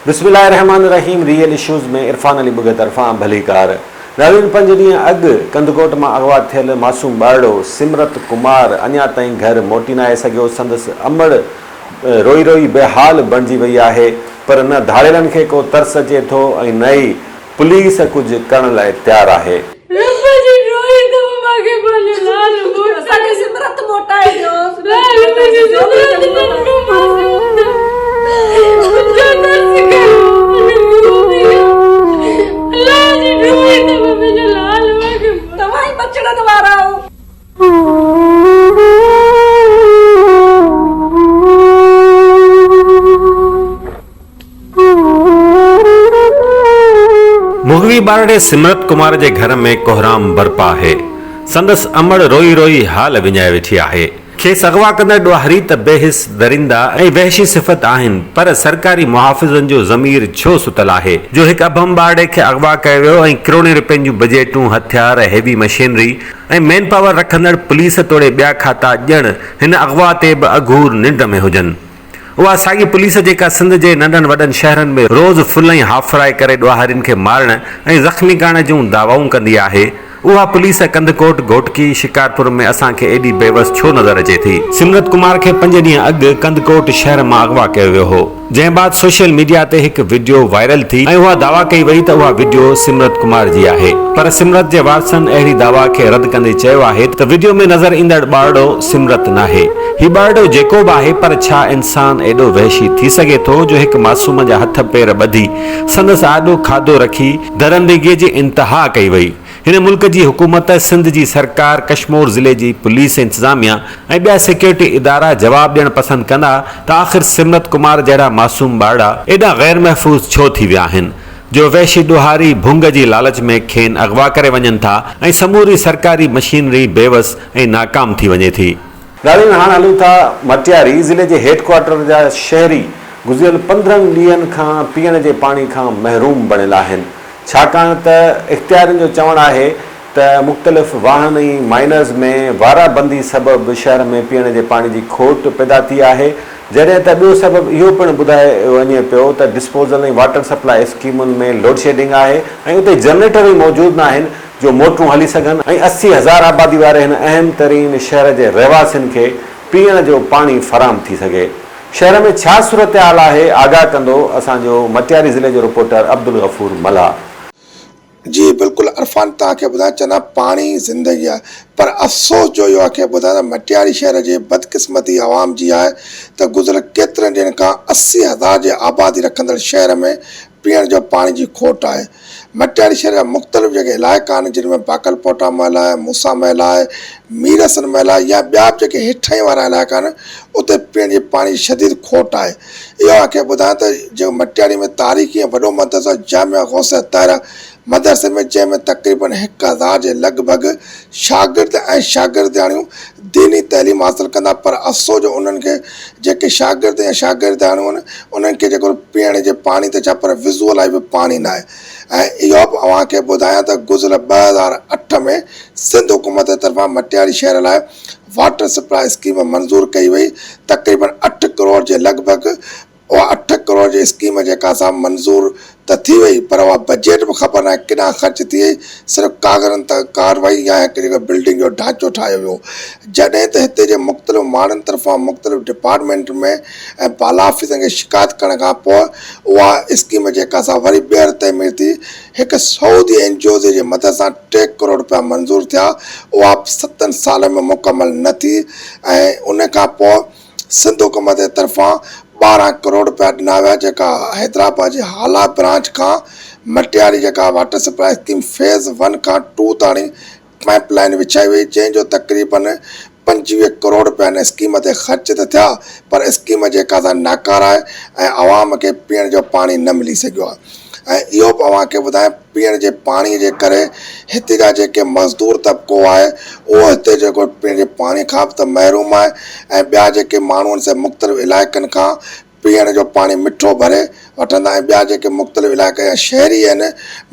بسم الله الرحمٰن الرحيم ريئل اشوز ۾ عرفان علي ٻگهه طرفان ڀليڪار ناظرين پنج ڏينهن اڳ ڪنڌڪوٽ مان اغوا ٿيل معصوم ٻارڙو سمرت ڪمار اڃا تائين گهر موٽي ناهي سگهيو سندس امڙ روئي روئي بيحال بڻجي وئي آهي پر نه ڌاڙيلن کي ڪو ترس اچي ٿو ۽ نه ئي پوليس ڪجهه ڪرڻ لاء تيار آهي. رب جي روئي ته مان کي پنهنجو لال موٽائي اسان کي سمرت موٽائي ڏيو. لال منهنجو سمرت ننڍو معصوم منهنجو ترس ڪيو الله جي روئي ته منهنجو لال مان کي توهان ئي ٻچڙن وارا آهيو. مغوي ٻارڙي سمرت ڪمار جي گهر ۾ ڪهرام برپا آهي. سندس امڙ روئي روئي حال وڃائي ويٺي آهي. کيس اغوا ڪندڙ ڏوهاري ته بي حس، درندا ۽ وحشي صفت آهن پر سرڪاري محافظن جو ضمير ڇو ستل آهي جو هڪ ابهم ٻارڙي کي اغوا ڪيو ويو ۽ ڪروڙين رپين جون بجيٽون، هٿيار، هيوي مشينري ۽ مين پاور رکندڙ پوليس توڙي ٻيا کاتا ڄڻ هن اغوا تي به اگهور ننڊ ۾ هجن. اها ساڳي پوليس جيڪا سنڌ جي ننڍن وڏن شهرن ۾ روز فل ۽ هاف فرائي ڪري ڏوهارين کي مارڻ ۽ زخمي ڪرڻ جون دعوائون ڪندي آهي، اها پوليس ڪنڌڪوٽ، گهوٽڪي، شڪارپور ۾ اسان کي ايڏي بيوس ڇو نظر اچي ٿي؟ سمرت ڪمار کي پنج ڏينهن اڳ ڪنڌڪوٽ شهر مان اغوا ڪيو ويو هو، جنهن بعد سوشل ميڊيا تي هڪ وڊيو وائرل ٿي ۽ اها دعويٰ ڪئي وئي ته اها وڊيو سمرت ڪمار جي آهي پر سمرت جي وارثن اهڙي دعويٰ کي رد ڪندي چيو آهي ته وڊيو ۾ نظر ايندڙ ٻارڙو سمرت ناهي، هي ٻارڙو جيڪو به آهي پر ڇا انسان ايڏو وحشي ٿي سگهي ٿو جو هڪ معصوم جا هٿ پير ٻڌي سندس آڏو کاڌو رکي درندگي جي انتها ڪئي وئي. هن ملڪ جي حڪومت، سنڌ جي سرڪار، ڪشمور ضلعي جي پوليس انتظاميا ۽ ٻيا سيڪيورٽي ادارا جواب ڏيڻ پسند ڪندا ته آخر سمرت ڪمار جهڙا معصوم ٻارڙا ايڏا غير محفوظ ڇو ٿي ويا آهن جو وحشي ڏوهاري ڀونگ جي لالچ ۾ کين اغوا ڪري وڃن ٿا ۽ سموري سرڪاري مشينري بيوس ۽ ناڪام ٿي وڃي ٿي. ناظرين هاڻ هلون ٿا مٽياري ضلعي جي هيڊ ڪوارٽر جا شهري گذريل 15 ڏينهن کان پيئڻ جي پاڻي کان محروم بڻيل آهن ڇاڪاڻ ته اختيارين جو چوڻ آهي ته مختلف واهن ۽ مائنرز ۾ وارا بندي سبب شهر ۾ پيئڻ جي پاڻي جي کوٽ پيدا ٿي آهي جڏهن ته ٻيو سبب اهو پڻ ٻڌايو وڃي پيو ته ڊسپوزل ۽ واٽر سپلاء اسڪيمن ۾ لوڊشيڊنگ آهي ۽ اتي جنريٽر ئي موجود ناهن جو موٽرون هلي سگهن ۽ 80 هزار آبادي واري هن اهم ترين شهر جي رهواسين کي پيئڻ جو پاڻي فراهم ٿي سگهي. شهر ۾ ڇا صورتحال آهي آگاهه ڪندو اسان جو مٽياري ضلعي جو رپورٽر عبدالغفور ملاح. جي بلڪل عرفان توهان کي ٻڌائڻ چاهيان پاڻي زندگي آهي پر افسوس جو اهو کي ٻڌايان ته مٽياري شهر جي بدقسمتي عوام جي آهي ته گذريل ڪيترن ڏينهن کان 80 هزار جي آبادي رکندڙ شهر ۾ پيئڻ جو پاڻي جي کوٽ آهي. مٽياري شهر جا مختلف جيڪي علائقا آهن جن ۾ باقل پوٽا محل آهي، موسيٰ محل آهي، مير حسن محل آهي يا ٻيا به جيڪي هيٺاهين وارا علائقا آهن اتي پيئڻ جي پاڻي جي شديد کوٽ آهي. اهو اوهان کي ٻڌايان ته جيڪو مٽياري ۾ تاريخي ۽ وڏو مدرسو آهي جامعه غوثيه طاهره مدرسي ۾ جنهن ۾ تقريبن 1000 جي لڳ ڀڳ شاگرد ۽ شاگردياڻيون ديني تعليم حاصل ڪندا پر افسوس جو انهن کي جيڪي شاگرد يا شاگردياڻيون آهن انهن کي جيڪو پيئڻ جي پاڻي ته ڇا پر وضوء لاء به پاڻي ناهي ۽ اهو به اوهان کي ٻڌايان ته گذريل 2008 ۾ سنڌ حڪومت جي طرفان مٽياري شهر لاء واٽر سپلاء اسڪيم منظور ڪئي وئي تقريبن اٺ ڪروڙ جي لڳ ڀڳ اها اٺ ڪروڙ جي اسڪيم جيڪا سا منظور ته ٿي وئي پر اها بجيٽ به خبر ناهي ڪيڏانهن خرچ ٿي وئي صرف ڪاغذن تان ڪارروائي يا هڪ جيڪو بلڊنگ جو ڍانچو ٺاهيو ويو جڏهن ته هتي جي مختلف ماڻهن طرفان مختلف ڊپارٽمينٽ ۾ ۽ بالا آفيسرن کي شڪايت ڪرڻ کان پوء اها اسڪيم جيڪا سا وري ٻيهر تعمير ٿي هڪ سعودي اين جي اوز جي مدد سان ٽي ڪروڙ رپيا منظور ٿيا اها به ستن سالن ۾ مڪمل نه ٿي ۽ ان کان پوء سنڌ حڪومت جي طرفان 12 ڪروڙ رپيا ڏنا ويا جيڪا حيدرآباد جي هالا برانچ کان مٽياري جيڪا water supply scheme phase one کان ٽو تاڻي پائپ لائين وڇائي وئي جنهن جو تقريبن 25 ڪروڙ رپيا ان اسڪيم تي خرچ ته ٿيا پر اسڪيم جيڪا سا ناڪاره آهي ۽ عوام کي پيئڻ جو پاڻي نه ملي سگهيو آهي ۽ اهو به اوهان کي ٻڌايان پيئڻ جي پاڻي جي ڪري هتي جا جيڪي مزدور طبقو آهي اهو هتي جيڪو پيئڻ جي پاڻي کان به ته محروم آهي ۽ ٻيا جيڪي ماڻهو آهن سي مختلف علائقن کان پيئڻ جو پاڻي مٺو ڀري وٺندا ۽ ٻيا جيڪي مختلف علائقا جا شهري آهن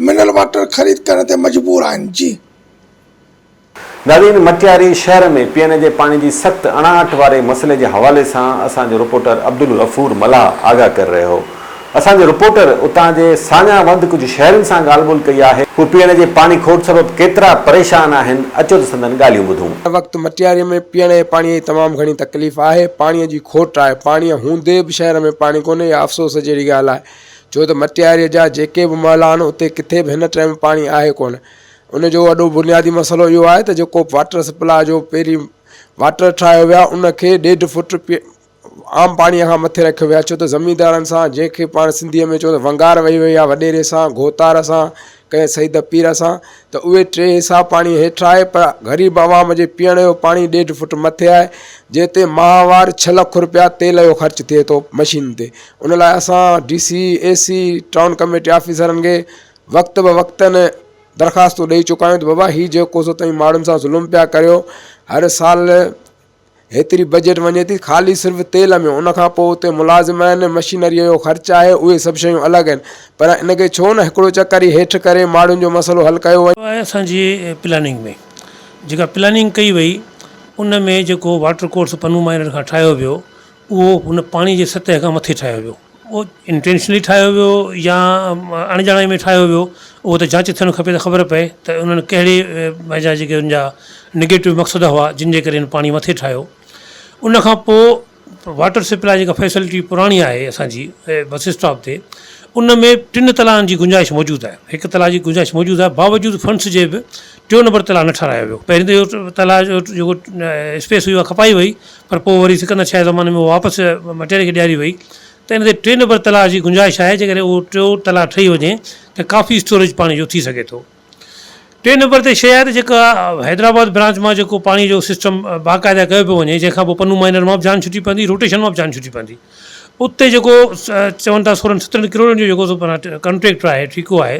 منرل واٽر خريد ڪرڻ تي مجبور آهن جي. ناظرين مٽياري شهر ۾ پيئڻ جي پاڻي جي سخت اڻاٺ واري مسئلي جي حوالي سان اسان جو رپورٽر عبدالغفور ملاح آگاهه ڪري رهيو هو. اسان جي رپورٽر اتان جي ساڃاهه وند ڪجهه شهرين سان ڳالهه ٻولهه ڪئي آهي. هو پيئڻ جي پاڻي کوٽ سبب ڪيترا پريشان آهن، اچو ته سندن ڳالهيون ٻڌون. هن وقت مٽياري ۾ پيئڻ جي پاڻي جي تمام گهڻي تڪليف آهي، پاڻي جي کوٽ آهي، پاڻي هوندي به شهر ۾ پاڻي ڪونهي اها افسوس جهڙي ڳالهه آهي ڇو ته مٽياري جا جيڪي به محلا آهن اتي ڪٿي به هن ٽائيم پاڻي آهي ڪونه ان جو وڏو بنيادي مسئلو اهو آهي ته جيڪو واٽر سپلاء جو پهرين واٽر ٺاهيو ويو آهي ان کي ڏيڍ فوٽ عام پاڻيء کان مٿي رکيو ويو آهي ڇو ته زميندارن سان جنهن کي پاڻ سنڌيء ۾ چئون ته ونگار وهي وئي آهي وڏيري سان گهوتار سان ڪنهن سيد پير سان ته اهي ٽي حصا پاڻي هيٺ آهي پر غريب عوام جي پيئڻ جو پاڻي ڏيڍ فٽ مٿي آهي جنهن تي ماهوار ڇهه لک روپيا تيل جو خرچ ٿئي ٿو مشين تي ان لاء اسان D C A C town committee آفيسرن کي وقت به وقتن درخواستون ڏئي چڪا آهيون ته بابا هي جيڪو سو توهين ماڻهن سان ظلم پيا ڪريو هر سال هيتري بجيٽ وڃي ٿي خالي صرف تيل ۾ ان کان پوء اتي ملازم آهن مشينريء جو خرچ آهي اهي سڀ شيون الڳ آهن پر ان کي ڇو نه هڪڙو چڪر ئي هيٺ ڪري ماڻهن جو مسئلو حل ڪيو وڃي. آهي اسان جي پلاننگ ۾ جيڪا پلاننگ ڪئي وئي ان ۾ جيڪو واٽر ڪورس پنو مائنر کان ٺاهيو ويو اهو ان پاڻي جي سطح کان مٿي ٺاهيو ويو اهو انٽينشنلي ٺاهيو ويو يا اڻڄاڻائي ۾ ٺاهيو ويو اهو ته جاچ ٿيڻ کپي ته خبر پئي ته انهن ڪهڙي پنهنجا جيڪي ان جا نگيٽو مقصد هئا جن جي ڪري ان پاڻي مٿي ٺاهيو ان کان پوء واٽر سپلاء جيڪا فيسلٽي پراڻي آهي اسانجي بس اسٽاپ تي ان ۾ ٽن تلائن جي گنجائش موجود آهي هڪ تلاء جي گنجائش موجود آهي باوجود فنڊس جي به ٽيون نمبر تلاء نه ٺهرايو ويو پهرين ته اهو تلاء جو جيڪو اسپيس هئي اها کپائي وئي پر پوء وري سڪندر شاهه جي زماني ۾ اها واپس مٽياري کي ڏياري وئي ته ان تي ٽي نمبر تلاء جي گنجائش آهي جيڪڏهن اهو ٽيون تلاء ٺهي وڃي ته ڪافي اسٽوريج پاڻي جو ٿي سگهي ٿو. ٽي نمبر تي شيء آهي ته جيڪا حيدرآباد برانچ مان جيڪو پاڻي جو سسٽم باقاعده ڪيو پيو وڃي جنهن کان پوء پنو مائنر مان به جان ڇٽي پوندي روٽيشن مان به جان ڇٽي پوندي اتي جيڪو چون ٿا سورهن سترهن ڪروڙن جو جيڪو سو معنيٰ ڪانٽريڪٽ آهي ٺيڪو آهي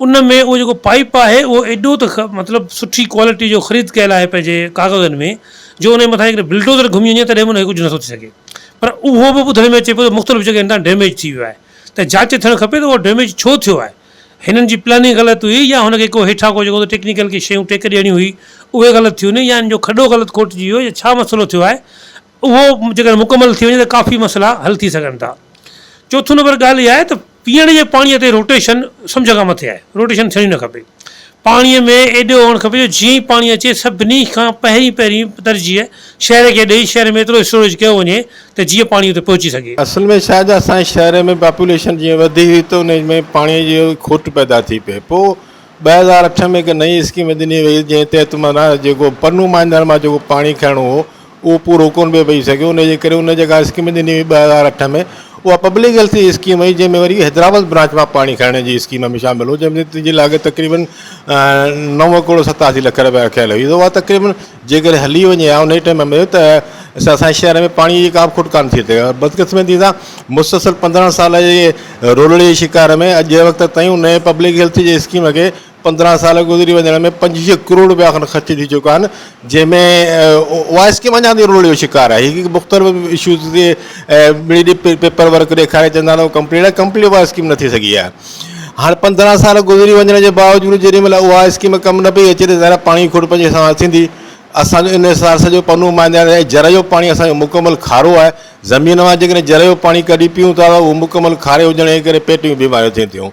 ان ۾ اهو جيڪو پائيپ آهي اهو ايڏو ته مطلب سٺي ڪوالٽي جو خريد ڪيل آهي پنهنجي ڪاغذن ۾ جو ان جي مٿان جيڪڏهن بلڊوزر گهمي وڃي تڏهن به ان کي ڪجهه نٿو ٿي سگهي پر اهو به ٻڌڻ ۾ اچي پيو ته مختلف جڳهين تان ڊيميج ٿي ويو آهي ته جاچ ٿيڻ کپي ته اهو ڊيميج ڇو ٿيو آهي هنن جي پلاننگ غلط هئي يا هن کي ڪو هيٺان ڪو جيڪو ٽيڪنيڪل ڪي شيون ٽيڪ ڏيڻي هئي اهي غلط ٿيون يا ان جو کڏو غلط کوٽجي ويو يا ڇا مسئلو ٿيو آهي اهو جيڪڏهن مڪمل ٿي وڃي ته ڪافي مسئلا حل ٿي سگهن ٿا. چوٿون نمبر ڳالهه اها آهي ته پيئڻ جي پاڻيء تي روٽيشن سمجهه کان مٿي آهي. روٽيشن ٿيڻي نه کپي. پاڻيء ۾ ايڏو هئڻ کپي جو جيئن ئي پاڻي اچي سڀني کان پهرين پهرين ترجيح شهر کي ڏئي شهر ۾ ايترو اسٽوريج ڪيو وڃي ته جيئن پاڻي اتي پهچي سگهي. اصل ۾ ڇا آهي ته اسان جي شهر ۾ پاپوليشن جيئن وڌي هئي ته ان ۾ پاڻي جي کوٽ پيدا ٿي پئي پوء 2008 ۾ هڪ نئين اسڪيم ڏني وئي جنهن تحت معنيٰ جيڪو پنو مانجهاڻ مان جيڪو پاڻي کڻڻو هو اهو پورو ڪونه پيو پئي سگهيو ان جي ڪري ان جيڪا اسڪيم ڏني هئي 2008 ۾ اها پبلڪ هيلٿ جي اسڪيم هئي جنهن ۾ وري حيدرآباد برانچ مان پاڻي کڻڻ جي اسڪيم ۾ شامل هو جنهن ۾ جي لاڳت تقريبن نو ڪروڙ 87 لک رپيا رکيل هئي اها تقريبن جيڪڏهن هلي وڃي ها انهي ٽائيم ۾ ته اسان جي شهر ۾ پاڻي جي ڪا به کوٽ ڪانه ٿي ٿئي بدقسمتي سان مسلسل 15 سال جي رولڙي جي شڪار ۾ اڄ وقت تائين ان پبلڪ هيلٿ جي اسڪيم کي 15 سال گذري وڃڻ ۾ 25 ڪروڙ رپيا کن خرچ ٿي چڪا آهن جنهن ۾ اها اسڪيم اڃا تائين رولڙي جو شڪار آهي هي مختلف اشوز تي مڙئي ڏي پيپر ورڪ ڏيکاري چوندا آهن ڪمپليٽ آهي ڪمپليٽ اها اسڪيم نه ٿي سگهي آهي هاڻي 15 سال گذري وڃڻ جي باوجود جيڏي مهل اها اسڪيم ڪم نه پئي اچي ته ظاهر آهي پاڻي جي کوٽ پنهنجي حساب سان ٿيندي اسان جو انحصار سڄو پنو مانجهاڻي آهي جر جو پاڻي اسان جو مڪمل کارو آهي زمين مان جيڪڏهن جر جو پاڻي ڪڍي پيئون ٿا ته اهو مڪمل کاري هجڻ جي ڪري پيٽ جون بيماريون ٿين ٿيون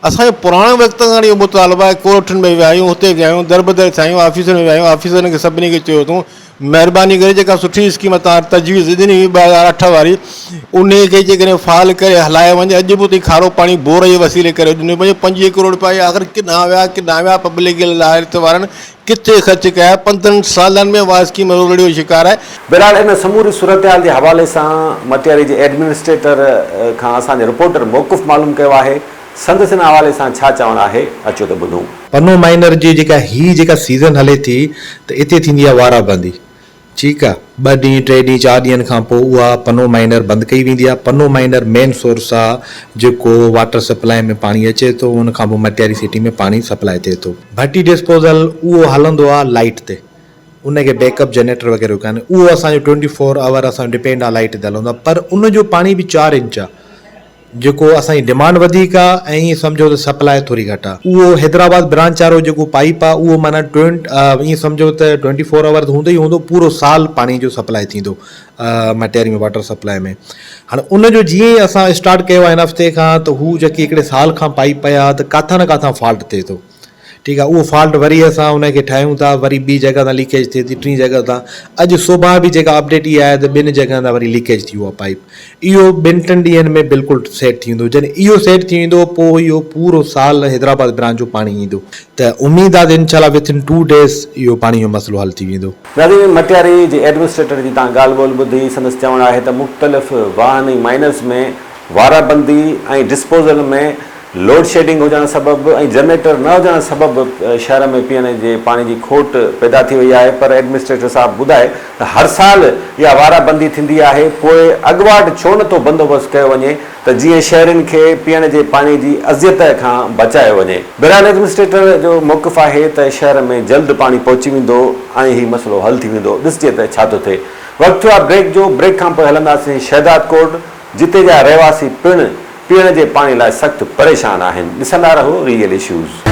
اسان جو پراڻي وقت کان اهو مطالبو آهي ڪورٽن ۾ ويا آهيون هتي ويا آهيون دربدر ٿيا آهيون آفيسن ۾ ويا آهيون آفيسرن کي سڀني کي چيو اٿئون مهرباني ڪري جيڪا سٺي اسڪيم توهان تجويز ڏني هئي 2008 واري انهي کي جيڪڏهن فعال ڪري هلايو وڃي اڄ به اتي کارو پاڻي بور جي وسيلي ڪري ڏنو وڃي 25 ڪروڙ رپيا آخر ڪيڏانهن ويا ڪيڏانهن ويا پبلڪ هيلٿ وارن ڪٿي خرچ ڪيا 15 سالن ۾ اها اسڪيم رولڙي جو شڪار آهي. بهرحال ان سموري صورتحال جي حوالي سان مٽياري جي ايڊمنسٽريٽر کان اسان جي رپورٽر موقف معلوم ڪيو آهي سندس ان حوالي سان ڇا چوڻ آهي اچو ته ٻڌون. پنو مائنر جي جيڪا هي جيڪا سيزن هلي ٿي ته اتي ٿيندي آهي وارا بندي ٺيڪ آ ٻه ڏينهن ٽي ڏينهن چار ڏينهن کان پوء اها پنو مائنر بند ڪئي ويندي آ پنو مائنر مين سورس آ جيڪو واٽر سپلاء ۾ پاڻي اچي ٿو ان کان پوء مٽياري سٽي ۾ پاڻي سپلاء ٿئي ٿو. ڀٽي ڊسپوزل اهو هلندو آ لائيٽ تي ان کي بيڪ اپ جنريٽر وغيره ڪانهي اهو اسان جو ٽوئنٽي فور آور اسان جو ڊپينڊ آ لائيٽ تي هلندو آ پر ان جو پاڻي به چار انچ آ. جيڪو اسان جي ڊمانڊ وڌيڪ آ ۽ ائين سمجهو ته سپلاء ٿوري گهٽ آ. اهو حيدرآباد برانچ وارو جيڪو پائيپ آ اهو معنيٰ ٽوئنٽ ائين سمجهو ته ٽوئنٽي فور آور ته هوندو ئي هوندو پورو سال پاڻي جو سپلاء ٿيندو مٽياري ۾ واٽر سپلاء ۾ هاڻي ان جو جيئن ئي اسان اسٽارٽ ڪيو آ هن هفتي کان ته هو جيڪي هڪڙي سال کان پائيپ پيا ته ڪاٿان نه ڪاٿان فالٽ ٿئي ٿو. ٺيڪ آ اهو فالٽ وري اسان ان کي ٺاهيون ٿا وري ٻي جڳهه تان ليڪيج ٿئي ٿي ٽين جڳهه تان اڄ صبح به جيڪا اپڊيٽ اها آهي ته ٻن جڳهن تان وري ليڪيج ٿي ويو آ پائيپ اهو ٻن ٽن ڏينهن ۾ بلڪل سيٽ ٿي ويندو جڏهن اهو سيٽ ٿي ويندو پوء اهو پورو سال حيدرآباد برانچ جو پاڻي ايندو ته اميد آ ته انشاء الله وٿ ان ٽو ڊيز اهو پاڻي جو مسئلو حل ٿي ويندو. ناظرين مٽياري جي ايڊمنسٽريٽر جي تان ڳالهه ٻولهه ٻڌي سندس چوڻ آهي ته مختلف واهن ۽ مائنرز ۾ وارابندي ۽ ڊسپوزل ۾ لوڊشيڊنگ هجڻ سبب ۽ جنريٽر نه هجڻ سبب شهر ۾ پيئڻ جي پاڻي جي کوٽ پيدا ٿي وئي آهي پر ايڊمنسٽريٽر صاحب ٻڌائي ته هر سال اها وارا بندي ٿيندي آهي پوء اڳواٽ ڇو نه ٿو بندوبست ڪيو وڃي ته جيئن شهرين کي پيئڻ جي پاڻي جي اذيت کان بچايو وڃي. بهرحال ايڊمنسٽريٽر جو موقف آهي ته شهر ۾ جلد پاڻي پهچي ويندو ۽ هي مسئلو حل ٿي ويندو ڏسجي ته ڇا ٿو ٿئي. وقت ٿيو آهي بريڪ جو بريڪ کانپوء هلنداسين شهدادڪوٽ جتي جا رهواسي پڻ پيئڻ جي پاڻي لاء سخت پريشان آهن، ڏسندا رهو ريئل اشوز.